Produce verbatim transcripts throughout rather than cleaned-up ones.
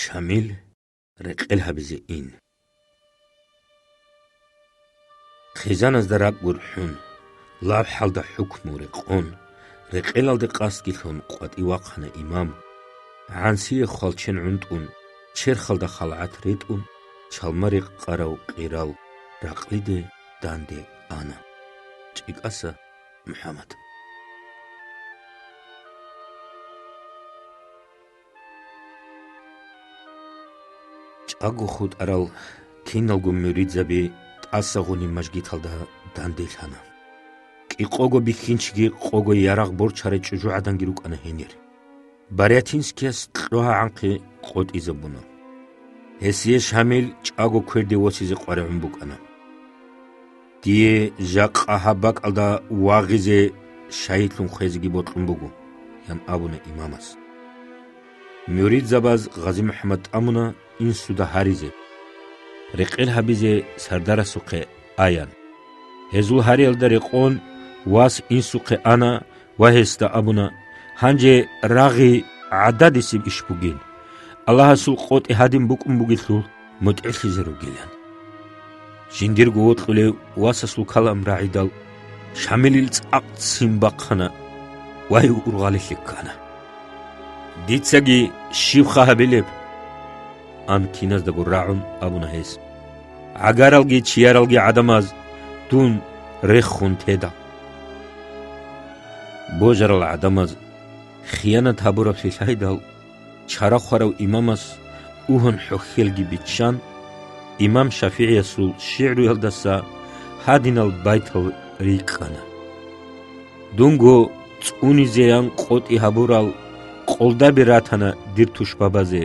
Шамил рекъел гьабизе ин. Хъизаназда ракӀ гурхӀун, лавхӀалда хӀукму рекъон, рекъелалде къасдги лъун къватӀив вахъана имам, гӀансие хвалчен гӀунтӀун, черхалда халгӀат ретӀун, чалма рекъарав къирал ракълиде данде ана. ЧӀикӀаса МухӀаммад. ЧӀаго хутӀарал киналго муридзаби тӀаса гъуниб мажгиталда данделъана. КӀикъого бихьинчиги къого ярагъ борчарай чӀужугӀаданги рукӀана гьенир. Барятинскияс кьогьагӀанхъе къотӀизабуна. Гьесие Шамил чӀаго кверде восизе къваригӀун букӀана. «Дие жакъа гьаб бакӀалда вагъизе шагьидлъун хвезеги бокьун буго», – ян абуна имамас. Муридзабаз Гъази-МухӀаммад тӀамуна инсуда гьаризе, рекъел гьабизе сардарасухъе аян. Гьезул гьариялда рекъон вас инсухъе ана ва гьесда абуна: «Гьанже рагъи гӀададисеб иш бугин, Аллагьасул къотӀи гьадин букӀун бугелъул мутӀигӀлъизе ругилан». Жиндирго вокьулев васасул калам рагӀидал, Шамилил цӀакъ ццин бахъана ва гьев ургъалилъе ккана. «Дицаги щибха гьабилеб?» – ан киназдаго рагӀун абуна гьес. «ГӀагаралги чияралги гӀадамаз дун рехун теда». Божарал гӀадамаз хиянат гьабураблъи лъайдал, чара хварав имамас угьун-хӀухьелги биччан, имам ШафигӀиясул шигӀруялдаса гьадинал байтал рикӀкӀана: «Дунго цӀунизеян къотӀи гьабурал къолдаби ратана дир тушбабазе,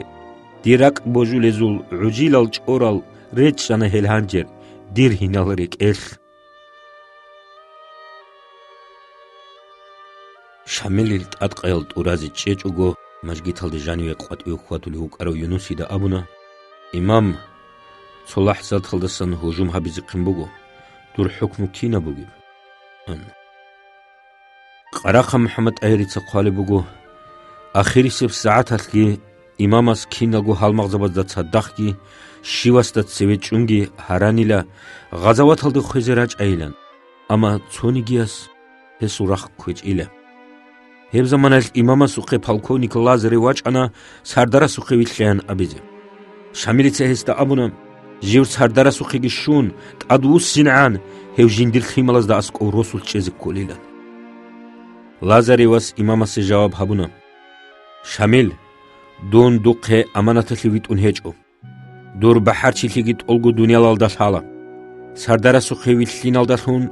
дир ракӀ божулезул гӀужилал чӀорал речӀчӀана гьел гьанжер дир гьинал рекӀелъ». Шамилил тӀадкъаял тӀуразе чӀечӀого, мажгиталде жаниве къватӀиве хьвадулев вукӀарав Юнусида абуна: «Имам, цо лахӀзаталдасан гьужум гьабизехъин буго, дур хӀукму кинаб бугеб?» – ан. Къарахъа МухӀаммад-ТӀагьирица хъвалеб буго: «Ахирисеб сагӀаталъги имамас киналго гьалмагъзабазда цадахъги, щивасда цеве чӀунги гьаранила, гъазаваталде хвезе рачӀайилан, амма цонигияс гьесул рахъ кквечӀила». Гьеб заманалъ имамасухъе полковник Лазарев вачӀана сардарасухъе вилълъаян абизе. Шамилица гьесда абуна: «Жив сардарасухъеги щун, тӀадвуссинегӀан, гьев жиндир лъималазда аскӀов росулъ чӀезе кколилан». Лазаревас имамасе жаваб гьабуна: «Шамил, дун духъе аманаталъе витӀун гьечӀо. Дур бахӀарчилъиги тӀолго дуниялалда лъала. Сардарасухъе вилълъиналдалъун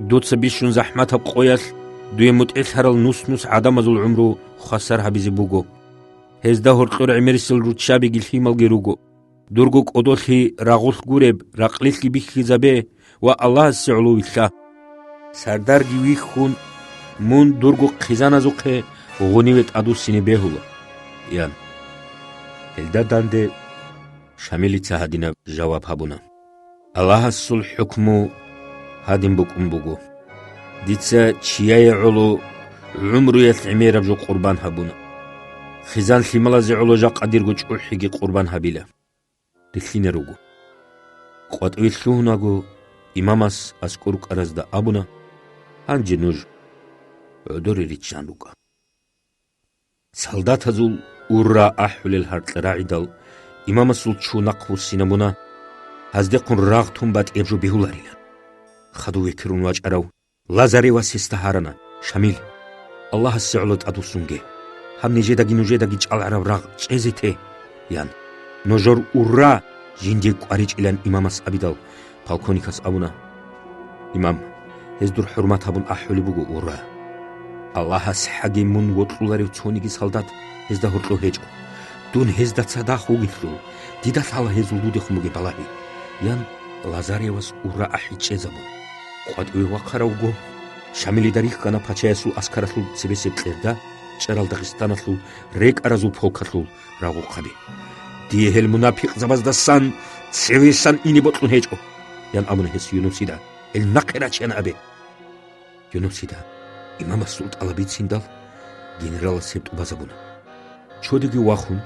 дуца бищун захӀматаб къоялъ дуе мутӀигӀлъарал нус-нус гӀадамазул гӀумру хвасар гьабизе буго. Гьезда гьоркьор гӀемерисел руччабиги лъималги руго. Дурго кӀодолъи рагъулъ гуреб ракълилъги бихьизабе ва Аллагьасе гӀоло вилълъа. Сардарги вихьун, мун дурго хъизаназухъе гъуниве тӀадвуссине бегьула», – ян. Гьелда данде Шамилица гьадинаб жаваб гьабуна: «Аллагьасул хӀукму гьадин букӀун буго. Дица чияе гӀоло гӀумруялъ гӀемераб жо къурбан гьабуна. Хъизан-лъималазе гӀоло жакъа дирго чӀухӀиги къурбан гьабила. Рилълъине руго». КъватӀиве лъугьунаго, имамас аскӀор рукӀаразда абуна: «Гьанже нуж гӀодоре риччан рукӀа». Солдатазул урра ахӀулел гьаркьа рагӀидал, имамасул чу нахъвуссинабуна, гьаздехъун рагъ тун батӀияб жо бегьуларилан. Хадув векерун вачӀарав Лазаревас гьесда гьарана: «Шамил, Аллагьасе гӀоло тӀадвуссунге. Гьаб нижедаги нужедаги чӀалгӀараб рагъ чӀезе те», – ян. Нужер урра жинде кӀваричӀилан имамас абидал, полковникас абуна: «Имам, гьез дур хӀурмат гьабун ахӀулеб буго урра. Аллагьас хӀаги мун вокьуларев цониги солдат гьезда гьоркьов гьечӀо. Дун гьезда цадахъ вугелъул, дида лъала гьезул дудехун бугеб балагьи», – ян Лазаревас урра ахӀи чӀезабун. КъватӀиве вахъаравго, Шамилида рихьана пачаясул аскаралъул цебесеб кьерда, чӀарал Дагъистаналъул рекӀаразул полкалъул рагъухъаби. «Дие гьел мунапикъзабаздасан цевесан ине бокьун гьечӀо», – ян абуна гьес Юнусида. «Гьел нахъе рачеян абе». Юнусида имамасул тӀалаб бициндал, генералас гьеб тӀубазабуна. Чодиги вахун,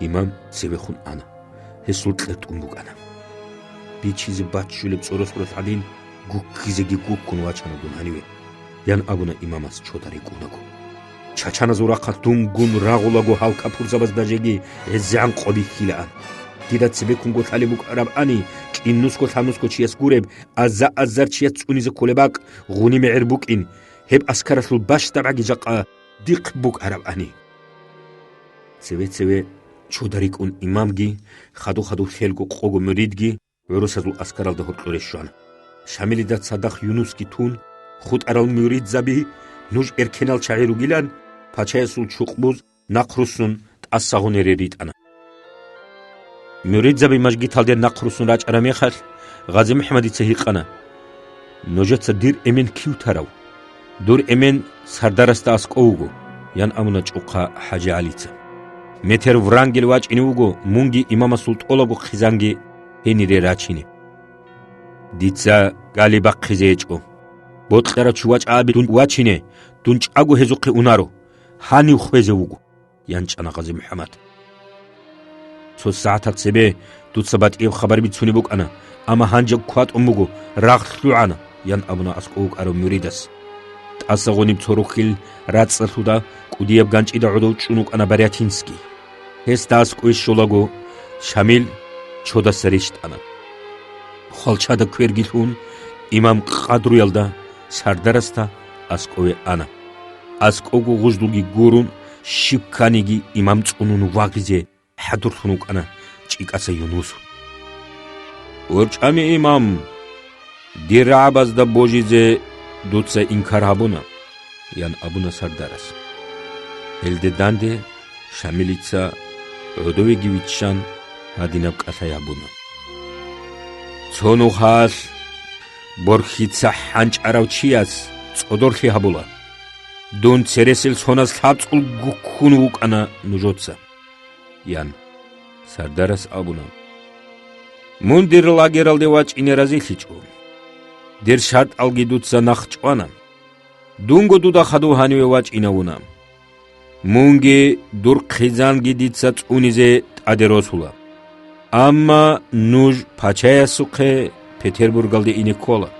Имам цевехун ана. Гьесул кьертӀун букӀана. Бичизе баччулеб цӀоросоролъ гӀадин, гуккизеги гуккун вачана дун гьаниве, ян абуна имамас чода рикӀунаго. Чачаназул рахъалъ дунгун рагъулаго гьал капурзабазда жеги гӀезегӀан къо бихьилаан. Дида цебеккунго лъалеб букӀарабани, кӀинусго-лъанусго чияс гуреб, аза-азар чияс цӀунизе кколеб бакӀ гъуниб мегӀер букӀин, гьеб аскаралъул бащдабгӀаги жакъа дихъ букӀарабани. Цеве-цеве чода рикӀун имамги, хадув-хадув лъелго къого муридги гӀурусазул аскаралда гьоркьоре щвана. Шамилида цадахъ Юнусги тун, хутӀарал муридзаби, нуж эркенал чагӀи ругилан, пачаясул чукъбуз нахъруссун тӀасагъунере ритӀана. Муридзаби мажгиталде нахъруссун рачӀараб мехалъ, ГъазимухӀамадица гьикъана: «Нужеца дир эмен кив тарав?» «Дур эмен сардарасда аскӀов вуго», – ян абуна чӀухъа ХӀажигӀалица. «Метер Врангель вачӀине вуго мунги имамасул тӀолабго хъизанги гьенире рачине». «Дица гали бахъизе гьечӀо. Бокьарав чи вачӀа аби дун вачине, дун чӀаго гьезухъе унаро. Гьанив хвезе вуго», – ян чӀана ГъазимухӀамад. «Цо сагӀатаб цебе дуца батӀияб хабар бицунеб букӀана, амма гьанже кватӀун буго, рагъ лъугӀана», – ян абуна аскӀов вукӀарав муридас. ТӀасагъуниб цо рухьил рацӀцӀалъуда кӀудияб ганчӀида гӀодов чӀун вукӀана Барятинский. Гьесда аскӀове щолаго, Шамил чодаса рещтӀана. Хвалчада кверги лъун, имам къадруялда сардарасда аскӀове ана. АскӀовго гъуждулги гурун, щиб кканиги имам цӀунун вагъизе хӀадурлъун вукӀана ЧӀикӀаса Юнус. «ВорчӀами имам, дир рагӀабазда божизе дуца инкар гьабуна», – ян абуна сардарас. Гьелде данде Шамилица гӀодовеги виччан гьадинаб кӀалъай гьабуна: «Цо нухалъ борхьица хӀанчӀарав чияс цӀодорлъи гьабула. Дун цересел соназ лъабцӀул гуккун вукӀана нужеца», – ян. Сардарас абуна: «Мун дир лагералде вачӀине разилъичӀо. Дир шартӀалги дуца нахъ чӀвана. Дунго дуда хадув гьаниве вачӀинавуна. Мунги дур хъизанги дица цӀунизе тӀаде росула. Амма нуж пачаясухъе Петербургалде ине ккола.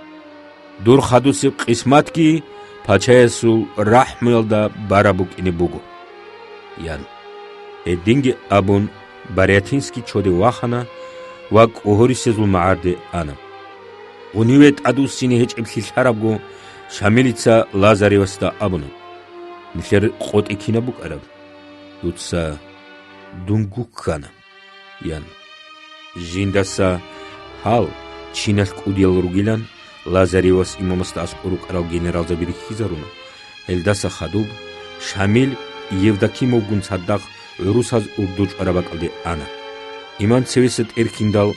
Дур хадусеб къисматги пачаясул рахӀмуялда бараб букӀине буго», – ян. Гьединги абун, Барятинский чоде вахана ва кӀугьурисезул магӀарде ана. Гъуниве тӀадвуссине гьечӀеблъи лъарабго, Шамилица Лазаревасда абуна: «Нилъер къотӀи кинаб букӀараб? Дуца дун гуккана», – ян. Жиндаса гьал, чиналъ кӀудиял ругилан, Лазаревас имамасда аскӀор рукӀарал генералзаби рихьизаруна. Гьелдаса хадуб Шамил Евдокимовгун цадахъ гӀурусаз урду чӀвараб бакӀалде ана. Имам цевеса тӀерхьиндал,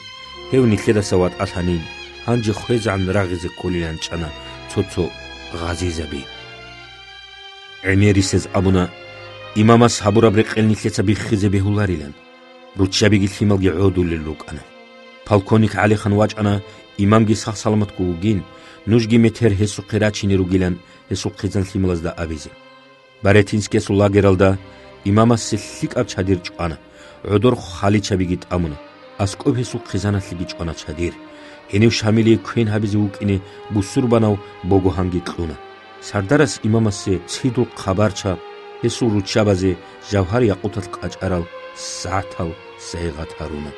гьев нилъедаса ватӀалъанин, гьанже хвезегӀан рагъизе кколилан чӀана цо-цо гъазизаби. ГӀемерисез абуна, имамас гьабураб рекъел нилъеца биххизе бегьуларилан. Руччабиги лъималги гӀодулел рукӀана. Полковник ГӀалихан вачӀана, имамги сах-саламатго вугин, нужги метер гьесухъе рачине ругилан гьесул хъизан лъималазда абизе. Барятинскиясул лагералда имамасе лъикӀаб чадир чӀвана, гӀодор халичабиги тӀамуна, аскӀоб гьесул хъизаналъеги чӀвана чадир. Гьенив Шамилие квен гьабизе вукӀине бусурбанав богогьанги кьуна. Сардарас имамасе цидул хъабарча, гьесул руччабазе жавгьар-якъуталъ къачӀарал сагӀатал сайигъат гьаруна.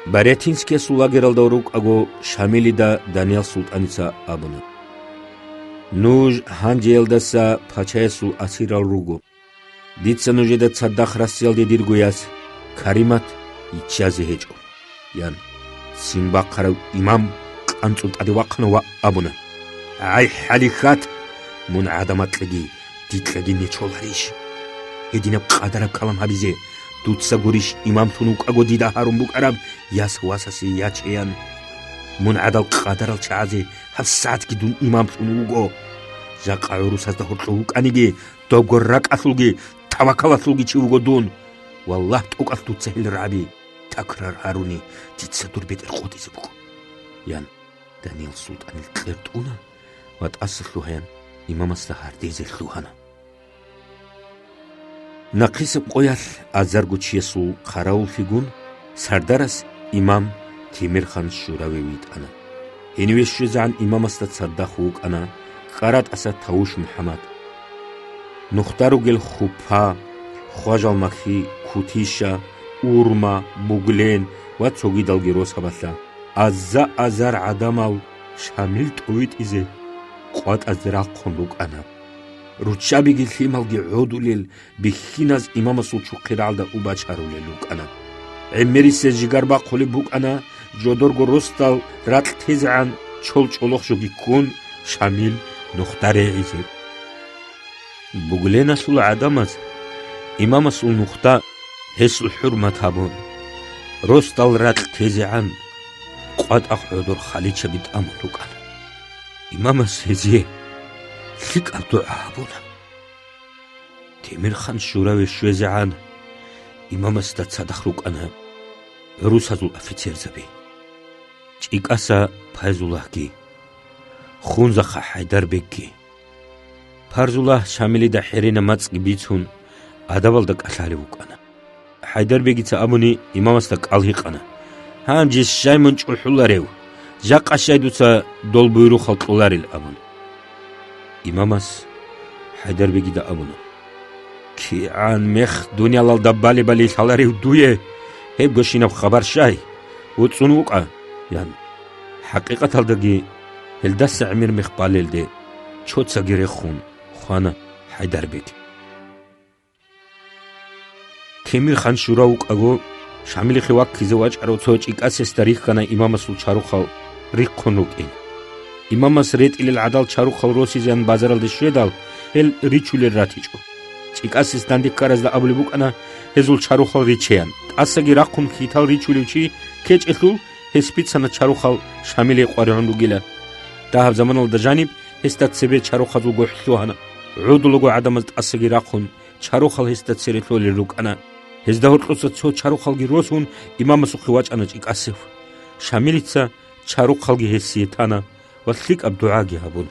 Барятинскиясул лагералда рукӀаго Шамилида Даниял султӀаница абуна: «Нуж гьанжеялдаса пачаясул асирал руго. Дица нужеда цадахъ Россиялде дирго яс Каримат йиччазе гьечӀо», – ян. Ццин бахъарав имам къанцӀун тӀаде вахъана ва абуна: «ГӀай, хӀалихьат! Мун гӀадамакьаги дикьаги нечоларищ? Гьединаб къадараб калам гьабизе, дуца гурищ имамлъун вукӀаго дида гьарун букӀараб яс васасе ячеян? Мун гӀадал къадарал чагӀазе гьабсагӀатги дун имамлъун вуго. Жакъа гӀурусазда гьоркьов вукӀаниги, добго ракӀалъулги тавакалалъулги чи вуго дун. Валлагь, тӀокӀалъ дуца гьел рагӀаби такрар гьаруни, дица дур бетӀер къотӀизе буго», – ян. Даниял султӀанил кьер тӀуна ва тӀаса лъугьаян имамасда гьардезе лъугьана. Нахъисеб къоялъ азарго чиясул хъаравуллъигун сардарас имам Темирхан-Шураве витӀана. Гьениве щвезегӀан имамасда цадахъ вукӀана КӀаратӀаса Тавуш МухӀаммад. Нухда ругел Хупа, Хважалмахьи, Кутиша, Урма, Буглен ва цогидалги росабалъа аза-азар гӀадамал Шамил тӀовитӀизе къватӀазе рахъун рукӀана. Руччабиги лъималги гӀодулел бихьиназ имамасул чухъи рагӀалда убачарулел рукӀана. ГӀемерисез жигар бахъулеб букӀана жодорго росдал ракь тезегӀан чол-чӀолохъ жоги ккун Шамил нухда регӀизе. Бугленалъул гӀадамаз имамасул нухда гьесул хӀурмат гьабун, росдал ракь тезегӀан къватӀахъ гӀодор халичаби тӀамун рукӀана. Имамас гьезие лъикӀаб дугӀа гьабуна. Темирхан-Шураве щвезегӀан имамасда цадахъ рукӀана гӀурусазул офицерзаби: ЧӀикӀаса Пайзуллагьги, Хунзахъа ХӀайдарбегги. Пайзуллагь Шамилида хӀеренаб мацӀги бицун, адабалда кӀалъалев вукӀана. ХӀайдарбегица абуни имамасда кӀал гьикъана: «Гьанже щай мун чӀухӀуларев? Жакъа щай дуца дол буйрухъал кьоларел?» – абун. Имамас ХӀайдарбегида абуна: «КигӀан мех дуниялалда балебали лъаларев дуе, гьебгощинаб хабар щай? ВуцӀцӀун вукӀа», – ян. ХӀакъикъаталдаги гьелдаса гӀемер мех балелде чоцаги рехун хвана ХӀайдарбег. Темирхан-Шурав вукӀаго, Шамилихъе ваккизе вачӀарав цо чӀикӀасесда рихьана имамасул чарухъал рихъун рукӀин. Имамас ретӀилел гӀадал чарухъал росизеян базаралде щведал, гьел ричулел ратичӀо. ЧӀикӀасес данде ккаразда абулеб букӀана гьезул чарухъал ричеян. ТӀасаги рахъун хьитал ричулев чи ккечӀелъул, гьес бицана чарухъал Шамилие къваригӀун ругила. Дагьаб заманалда жаниб гьесда цебе чарухъазул гохӀ лъугьана. ГӀодулаго гӀадамаз тӀасаги рахъун, чарухъал гьесда цере лъолел рукӀана. Гьезда гьоркьоса цо чарухъалги росун, имамасухъе вачӀана чӀикӀасев. Шамилица чарухъалги гьесие тана ва лъикӀаб дугӀаги гьабун.